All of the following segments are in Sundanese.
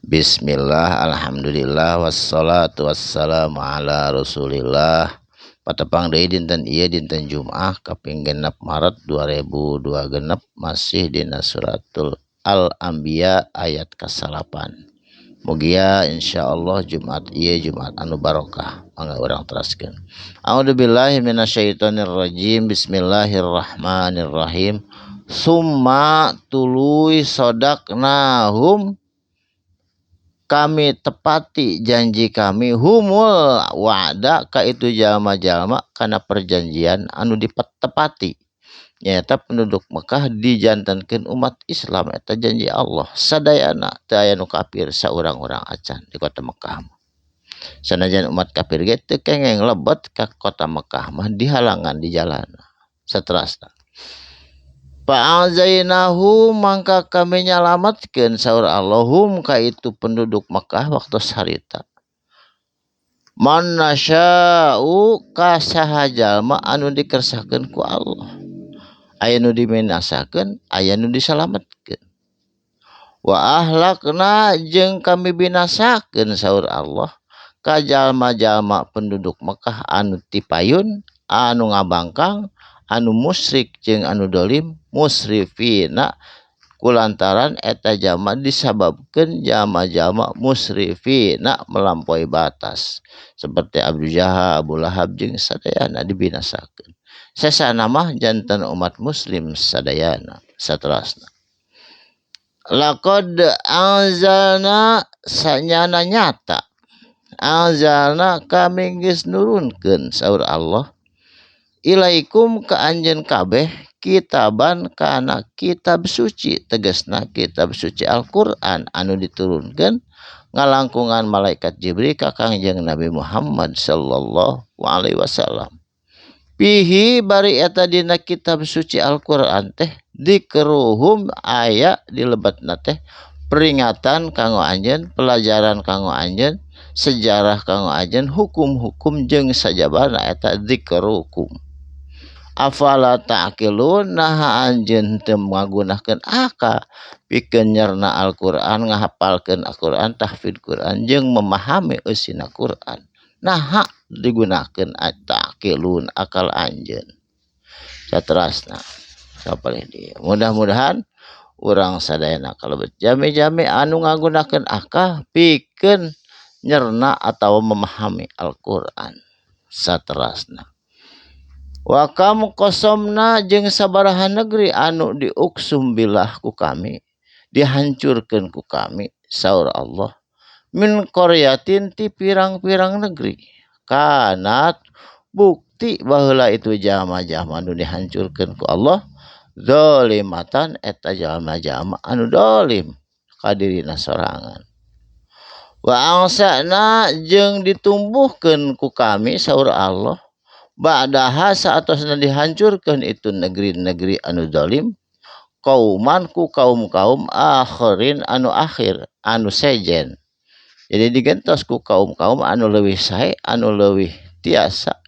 Bismillah, alhamdulillah, wassalatu wassalamu ala rasulillah. Patepang deui dinten ieu, dinten Jumaah kaping 6 Maret 2026, masih dina suratul Al-Anbiya ayat ka-9. Mugia insyaallah Jumat ieu Jumat anu barokah. Mangga urang teraskeun. A'udzubillahi minasyaitonirrajim. Bismillahirrahmanirrahim. Summa tuluy sodaqnahum, kami tepati janji kami, humul wa'da ka itu jalma-jalma kana perjanjian anu dipetepati, nyaeta penduduk Mekah dijantankeun umat Islam. Eta janji Allah, sadayana teu aya nu kafir saurang-urang acan di kota Mekah. Sanajan umat kafir ge teu kengeng lebet ka kota Mekah mah, dihalangan di jalan. Saterasna, Fa'anjainahu, mangka kami nyalamatkeun, saur Allah, hum ka itu penduduk Mekah waktu harita, man nasya'u ka saha jalma anu dikersakeun ku Allah. Aya nu diminasakeun, aya nu disalametkeun. Wa ahlakna, jeung kami binasakeun, saur Allah, ka jalma-jalma penduduk Mekah anu tipayun, anu ngabangkang, anu musyrik jeung anu dolim, musrifina, kulantaran eta jalma disababkeun jalma-jalma musrifina melampaui batas seperti Abu Jahal, Abu Lahab jeung sadayana dibinasakeun. Sesana mah janten umat muslim sadayana. Saterasna, laqad anzalna, sanyana nyata, anzalna kami geus nurunkeun, saur Allah, ilaikum ka anjeun kabeh, kitaban kana kitab suci, tegasna kitab suci Al-Qur'an anu diturunkeun ngalangkungan malaikat Jibril ka Kangjeng Nabi Muhammad sallallahu alaihi wasallam. Fihi, bari eta dina kitab suci Al-Qur'an teh, dzikruhum aya di lebetna teh peringatan kanggo anjeun, pelajaran kanggo anjeun, sejarah kanggo anjeun, hukum-hukum jeung sajabana. Eta dzikrukum. Afala ta'qilun, naha anjeun teu ngagunakeun akal pikeun nyerna Al-Qur'an, ngahapalkeun Al-Qur'an, tahfidz Qur'an jeung memahami eusina Qur'an? Naha digunakeun ta'qilun akal anjeun? Saterasna sapalih dieu, mudah-mudahan urang sadayana kalebet jami-jami anu ngagunakeun akal pikeun nyerna atawa memahami Al-Qur'an. Saterasna, wa kam qosomna, jeung sabaraha negeri anu diuksum bilah ku kami, dihancurkeun ku kami, saur Allah, min qaryatin ti pirang-pirang negeri, kanat bukti baheula itu jalma-jalma anu dihancurkeun ku Allah, zalimatan eta jalma-jalma anu dolim ka dirina sorangan. Wa ansa'na, jeung ditumbuhkeun ku kami, saur Allah, ba'daha saatosna dihancurkeun itu negeri-negeri anu zalim, kauman ku kaum-kaum akhirin anu akhir, anu sejen. Jadi digentos ku kaum-kaum anu leuwih sae, anu leuwih tiasa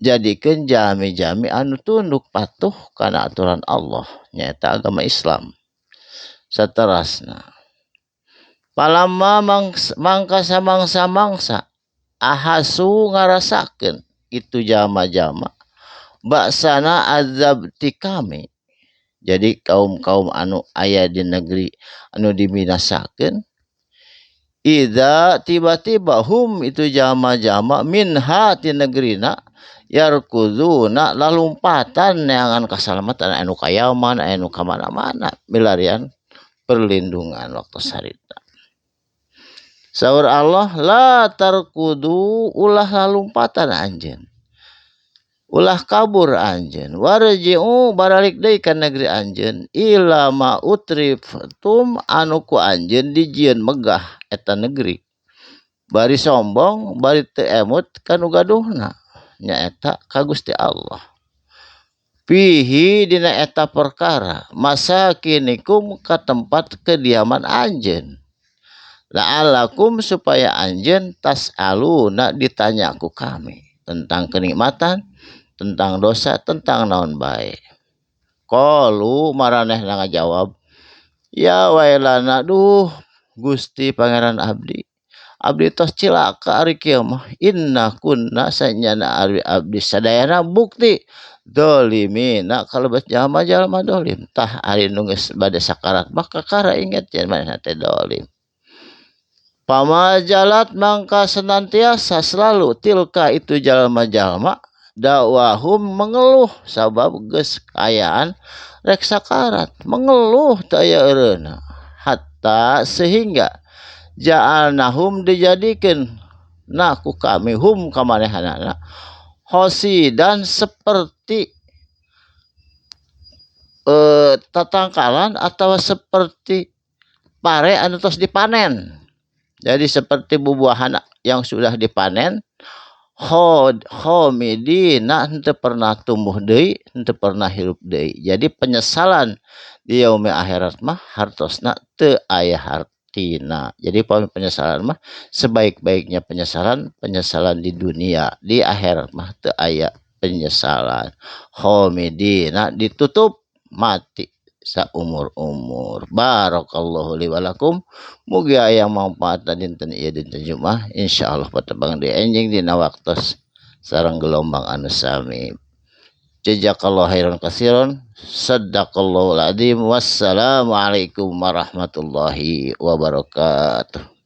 dijadikeun jami-jami anu tunduk patuh kana aturan Allah, nyaeta agama Islam. Saterasna, palamma, mangka samangsa-mangsa, ahasu ngarasakeun itu jalma-jalma, ba'sana azab ti kami. Jadi kaum-kaum anu aya di negeri anu dibinasakeun, idza tiba-tiba, hum itu jalma-jalma, minha ti negerina, yarkuduna lalumpatan neangan kasalamatan, anu ka Yaman, anu ka mana-mana milarian perlindungan waktu harita. Saur Allah, la tarkudu, ulah lalumpatan anjeun, ulah kabur anjeun, warji'u baralik deui ka negeri anjeun, ila ma utriftum anu ku anjeun dijieun megah eta negeri, bari sombong, bari teu emut ka nu gaduhna, nyaeta ka Gusti Allah. Fihi dina eta perkara, masakinikum ka tempat kediaman anjeun, la'allakum supaya anjeun, tas'aluna ditanya ku kami tentang kenikmatan, tentang dosa, tentang naon bae. Qalu maranehna ngajawab, Ya wailana duh Gusti Pangeran abdi, abdi tos cilaka ari kieu mah. Inna kunna sanyana ari abdi sadayana bukti dolimina kalebet jalma-jalma dolim. Tah ari nu geus bade sakarat mah kakara inget yen manehna teh dolim. Pamajalat mangka senantiasa selalu tilka itu jalma-jalma dakwahum mengeluh sabab geus kaayaan rek sakarat, mengeluh teu aya eureunna hatta sehingga ja'alnahum dijadikeun na ku kami hum ka manehanana hosidan seperti tatangkalan atau seperti pare anu tos dipanen. Jadi seperti bubuahan yang sudah dipanen, khomidina henteu pernah tumbuh deui, henteu pernah hirup deui. Jadi penyesalan di yaumi akhirat mah hartosna teu aya hartina. Jadi penyesalan mah sebaik-baiknya penyesalan, penyesalan di dunia, di akhirat mah teu aya penyesalan. Khomidina ditutup mati saumur-umur. Barakallahu li wa lakum. Mugi aya manfaatna dinten ieu dinten Jumat. Insyaallah patepang deui enjing dina waktos sareng gelombang anu sami. Jazakallahu khairan katsiran. Sadaqallahul azim. Wassalamualaikum warahmatullahi wabarakatuh.